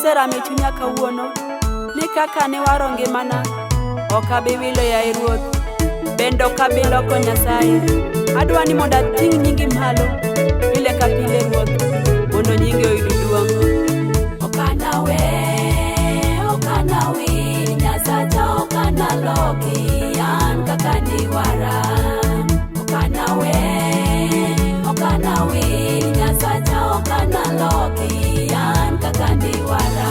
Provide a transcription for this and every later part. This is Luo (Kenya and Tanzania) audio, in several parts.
oseramo e chunya kawuono ni kaka niwaro ngimana ok abi wilo yaye Ruoth, bende ok abi loko Nyasaye. Adwa ni mondo ating' nyingi malo pile ka pile Ruoth, mondo nyingi oyud duong'. Okanawe, okanawi, Nyasacha okanaloki, an kaka niwara. Okanawe, okanawi, Nyasacha okanaloki, an kaka niwara.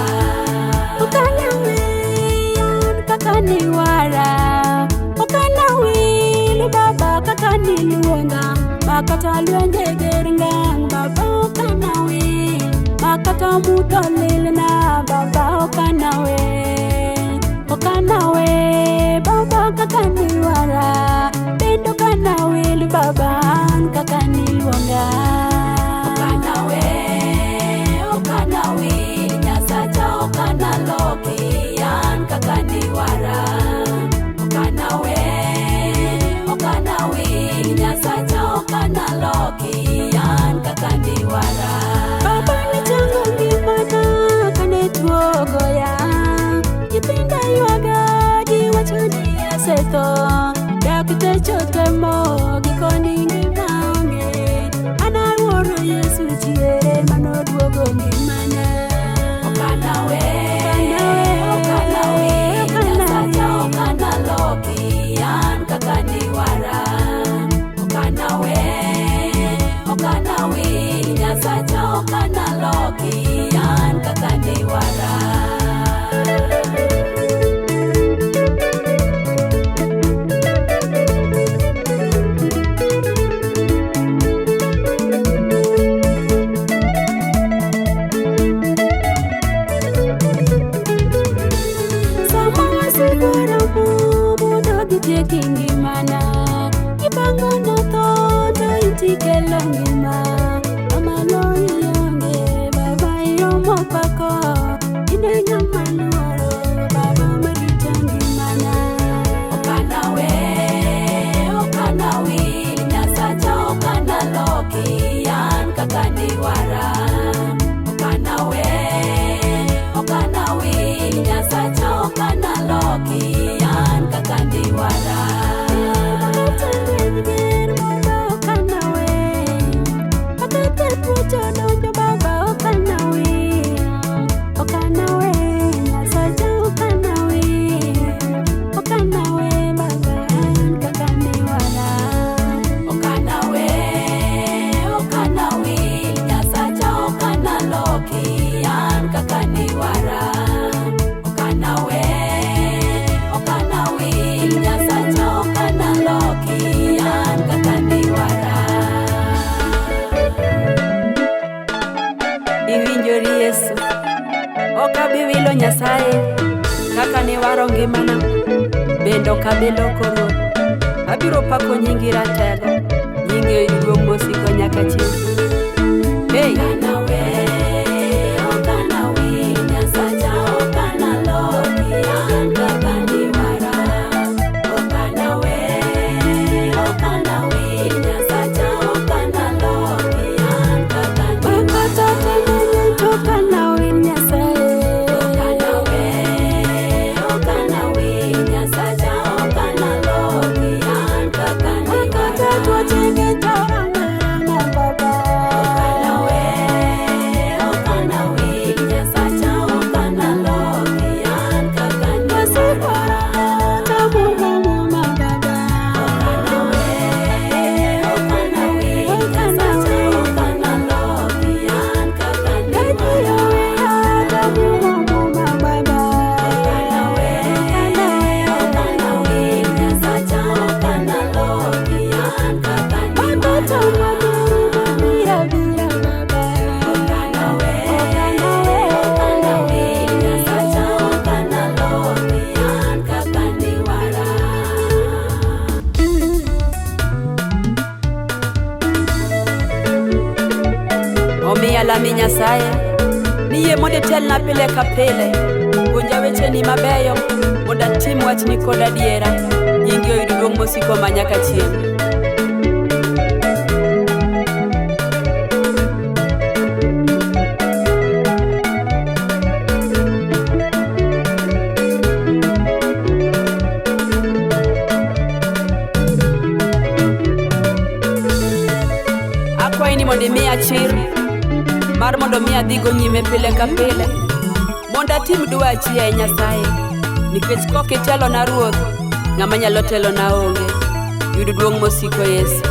Okanawi, an kaka niwara. Okanawil baba kaka niluonga, makata lwenje ger ngang' baba okanawil, makata mudho lilna baba okanawe. Okanawe baba kaka niwara, bende okanawil baba an kaka niluonga. Okanawe, okanawi, Nyasacha okanaloki, an kaka niwara. Okanawe, okanawi, Nyasacha okanaloki, an kaka niwara. Baba nichango ngimana kane tuo ogoya. Nyithinda ywaga giwacho ni asetho. Dakteche otemo gikoni ngima onge. An awuoro Yesu chiere manoduogo ngimana. Okanawe, okanawi, Nyasacha okanaloki, an kaka niwara. Okanawe, okanawi, Nyasacha okanaloki, an kaka niwara. Sama wasigoromo mondo gitiek ngimana, gipango na tho to itikelo ngima. Mamalo ionge, baba iromo pako, in e ng'ama luoro, baba marito ngimana. Okanawe, okanawi, Nyasacha okanaloki, an kaka niwara. Okanawe, okanawi, Nyasacha okanaloki, an kaka niwara. Makata lweny ger baba okanawe, makata tuoche odonjo baba okanawe. Okanawe, Nyasacha okanawe, okanawe baba an kaka niwara. Okanawe, okanawi, Nyasacha okanaloki, an kaka niwara. Okanawe, okanawi, Nyasacha okanaloki, an kaka niwara. Iwinjori Yesu, ok abi wilo Nyasaye kaka niwaro ngimana, bende ok abi loko Ruoth. Abiro pako nyingi ratego, nyingi oyud duong' mosiko nyaka chieng'. Hey! Okanawe, okanawi, Nyasacha okanaloki, an kaka niwara. Okanawe, okanawi, Nyasacha okanaloki, an kaka niwara. Makata temo to okanawil Nyasaye. Okanawe, okanawi, Nyasacha okanaloki, an kaka Makata niwara. tuoche gi baba. Okanawe, okanawi, Nyasacha okanaloki, an kaka niwara. Okanawe, okanawi, Nyasacha okanaloki, an kaka niwara. Okanawe, okanawi, Nyasacha okanaloki, an kaka niwara. Okanawe, okanawi, Nyasacha okanaloki, an kaka niwara. Omiya lami Nyasaye ni yie mondo itelna pile ka pile. Puonja wecheni mabeyo mondo atim wachni kod adiera. Nyingi oyud duong' mosiko manyaka chieng'. Mondo imiya chir mar mondo mi adhigo nyime pile ka pile. Mondo atim dwachi yaye Nyasaye. Nikech kok itelona Ruoth, ng'ama nyalo telona onge. Yud duong' mosiko Yesu.